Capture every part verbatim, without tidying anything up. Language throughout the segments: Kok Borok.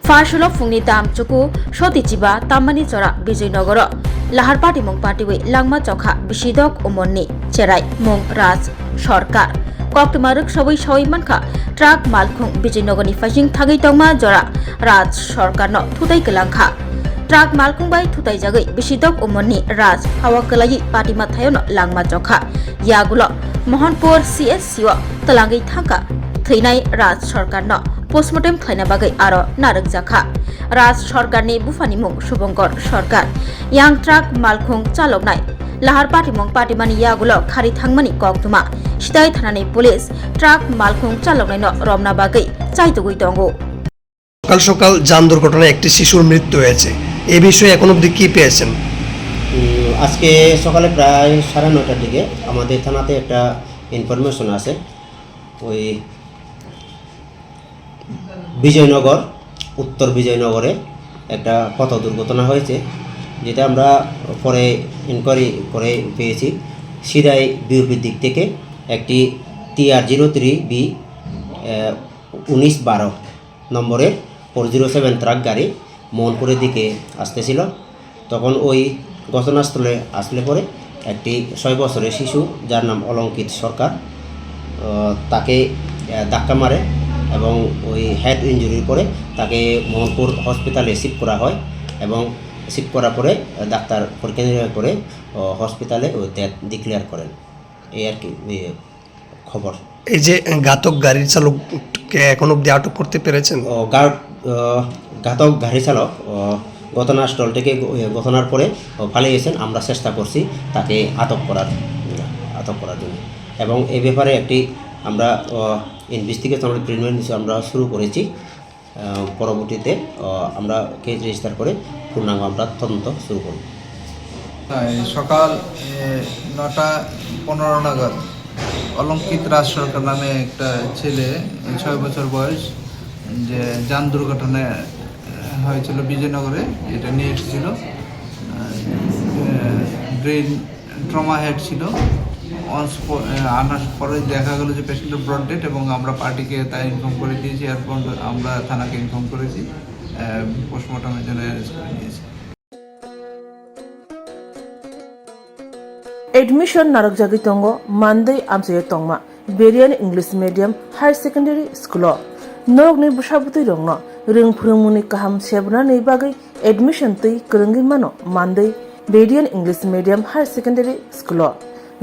Pharsulo phungni dam chuku soti chiba tammani chora Bijoynogoro lahar patimung patiwi langma chokha bisidok umorni cherai mung Raj Sarkar. Koktwma rwksawi sawi mankha, truck malkhung Bijoynogorni phaising thangwi tongma jora Raj Sarkarno thutai kwlangkha. Truck malkhung bai thutaijagwi bisidok umorni Raj hawa kwlaiwi patima thaiono langma chokha. Yagulo Mohanpur C S C o twlangwi thangkha. Thwinai Raj Sarkarno postmortem khlaina bagwi aro narwkjakha. Raj Sarkarni buphani mung Subhankar Sarkar. Yang truck malkhung chaloknai lahar patimung patimani yagulo khari thangmani koktwma. Sitai thanani police truck malkhung chaloknaino romna bagwi chaitugwi tongo. সকাল সকাল যান দুর্ঘটনায় একটি শিশুর মৃত্যু হয়েছে। এ বিষয়ে এখন অবধি কি পেয়েছেন? উম, আজকে সকালে প্রায় সাড়ে নয়টার দিকে আমাদের থানাতে একটা ইনফরমেশন আসে। ওই বিজয়নগর, উত্তর বিজয়নগরে একটা পথ দুর্ঘটনা হয়েছে, যেটা আমরা পরে ইনকোয়ারি করে পেয়েছি। সিরাই বিওপির দিক থেকে একটি টিআর জিরো থ্রি বি উনিশ বারো নম্বরের ফোর জিরো সেভেন ট্রাক গাড়ি মোহনপুরের দিকে আসতেছিল। তখন ওই ঘটনাস্থলে আসলে পরে একটি ছয় বছরের শিশু, যার নাম অলঙ্কিত সরকার, আহ, তাকে আহ, ধাক্কা মারে এবং ওই হেড ইনজুরির পরে তাকে মোহনপুর হসপিটালে শিফট করা হয় এবং শিফট করার পরে আহ, ডাক্তার পরীক্ষা নিরীক্ষা করে আহ, হসপিটালে ওই ডেথ ডিক্লেয়ার করেন। এই আর কি, এই খবর। এই যে ঘাতক গাড়ির চালককে এখন অবধি আটক করতে পেরেছেন? ও, গা-, আহ, ঘাতক গাড়ি চালক আহ, ঘটনাস্থল থেকে গ-, এ, ঘটনার পরে আহ, পালিয়ে গেছেন। আমরা চেষ্টা করছি তাকে আটক করার আটক করার জন্য। এবং এই ব্যাপারে একটি আমরা ইনভেস্টিগেশন, আমরা প্রিলিমিনারি আমরা শুরু করেছি। আহ, পরবর্তীতে আহ, আমরা কেস রেজিস্টার করে পূর্ণাঙ্গ আমরা তদন্ত শুরু করব। তাই সকাল এ, নটা পনেরো নাগাদ অলঙ্কিত রাজ সরকার নামে একটা ছেলে, ছয় বছর বয়স, যে যান দুর্ঘটনায় এ, হয়েছিল বিজয়নগরে, এটা নিয়ে এসেছিল। আহ, এ, ব্রেন ট্রমা হেড ছিল। অন স্পট, এ, আনার পরে দেখা গেল যে পেশেন্টের ব্রড ডেড এবং আমরা পার্টিকে তাই ইনফর্ম করে দিয়েছি। এরপর আমরা থানাকে ইনফর্ম করেছি, এ, পোস্টমর্টমের জন্য অ্যারেঞ্জ করে দিয়েছি। Admission narwkjagwi tongo Mandwi amchaio tongma Berian English Medium Higher Secondary School o. Norokni bwsa bwtwi rokno rwng phwrwngmungni kaham sebranani bagwi admission twi kwrwngwi mano Mandwi Berian English Medium Higher Secondary School o.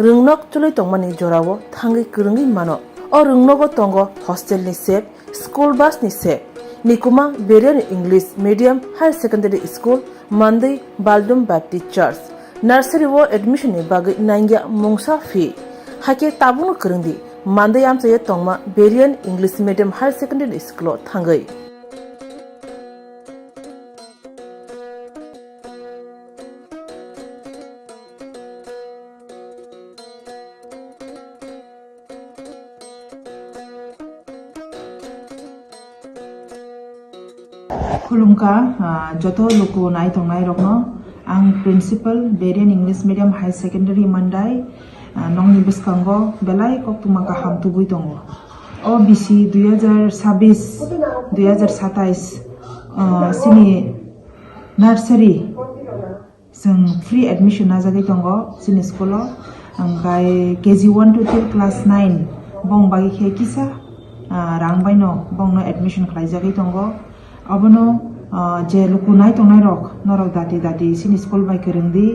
Rwngnok chwlwi tongmani jorao thangwi kwrwngwi mano. O rwngnogo tongo hostel ni sep, school bus ni sep. Nikuma Berian English Medium Higher Secondary School, Mandwi Baldum Baptist Church. Nursery o admission ni bagwi nangya mungsa fee. Hakhe tabukno kwrwngdi, Mandwi amchaio tongma Berian English Medium Higher Secondary School o thangwi. Khulumkha, ah, joto luku nai tongnai rokno. Ang Principal, Berian English Medium High Secondary Mandai, ah, nokni bwskango belai koktwma kaham tubui tongo. O bisi dui hajar sabis, dui hajar satais, ah, sini nursery, chwng free admission najagwi tongo chini school o, hwnkhe K G one to till class nine bong bagwi khe kisa, ah, rang baino bongno admission khlaijagwi tongo. Obono, ah, je luku nai tongnai rok, norok dati dati chini school bai kwrwng di,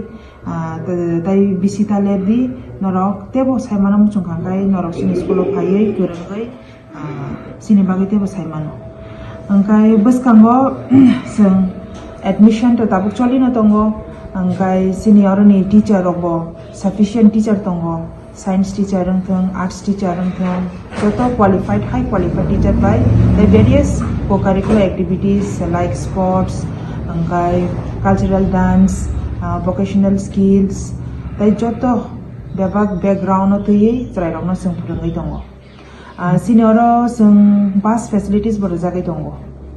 ah, tei bisi ta ler di, norok tebo sai mano muchung kha khe norok chini school o phaiwi kwrwngwi, ah, chini bagwi teibo sai mano. Hwnkhe bwskango chwng admission to tabuk cholino tongo, hwnkhe chini oroni teacher rokbo sufficient teacher tongo, science teacher wngthwng, arts teacher wngthwng, joto qualified, high qualified teacher bai tei various co-curricular activities like sports, hwnkhe cultural dance, ah, vocational skills tei joto bebak background o twiwi chwrairokno chwng phwrwngwi tongo. Ah, chini oro chwng bus facilities bo rwjagwi tongo.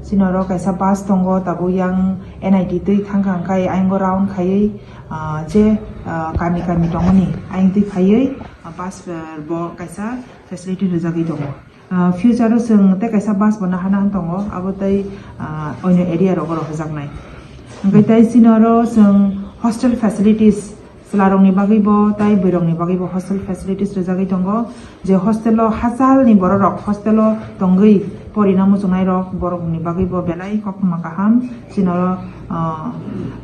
Chini oro kaisa bus tongo, tabuk yang N I T twi thangkha hwnkhe ayang o round khaiwi, ah, je, ah, kami kami tongmani ayang twi phaiwi, ah, bus, ah, bo kaisa facility rwjagwi tongo. Ah, future o chwng tei kaisa bus bo nahana tongo, abo tei, ah, oino area rogo rohorjaknai. Hwnkhe tei chini oro chwng hostel facilities chwlarokni bagwi bo tei bwrwirokni bagwi bo hostel facilities rwjagwi tongo. Je hostel o hachalni bororok hostel o tongwi porina muchungnairok borokni bagwi bo belai koktwma kaham. Chini oro, ah,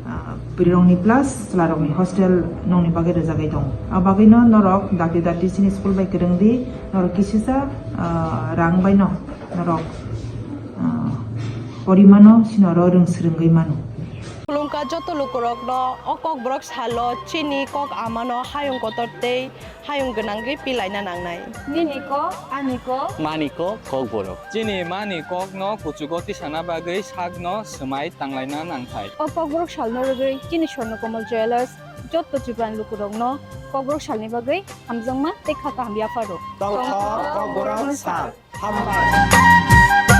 ah, bwrwirokni plus chwlarokni hostel nokni bagwi rwjagwi tongo. A bagwino norok dakti dakti chini school bai kwrwngdi, norok kisisa, ah, rang baino norok, ah, pori mano, chini oro rwng swrwngwi mano. Khulumkha joto lukurokno o Kokborok salo chini kok amano hayung kotor tei hayung gwnangwi pilaina nangnai. Nini kok, ani kok. Mani kok, Kokborok. Chini mani kokno kuchugo tisana bagwi sakno swmai tanglaina nangthai. O Kokborok salno rwgwi chini Swarnakomal Jewellers joto Tripurani lukurokno Kokborok salni bagwi hamjakma tei kha kaham yapharo. Tongthok Kokborok sal. Hambai.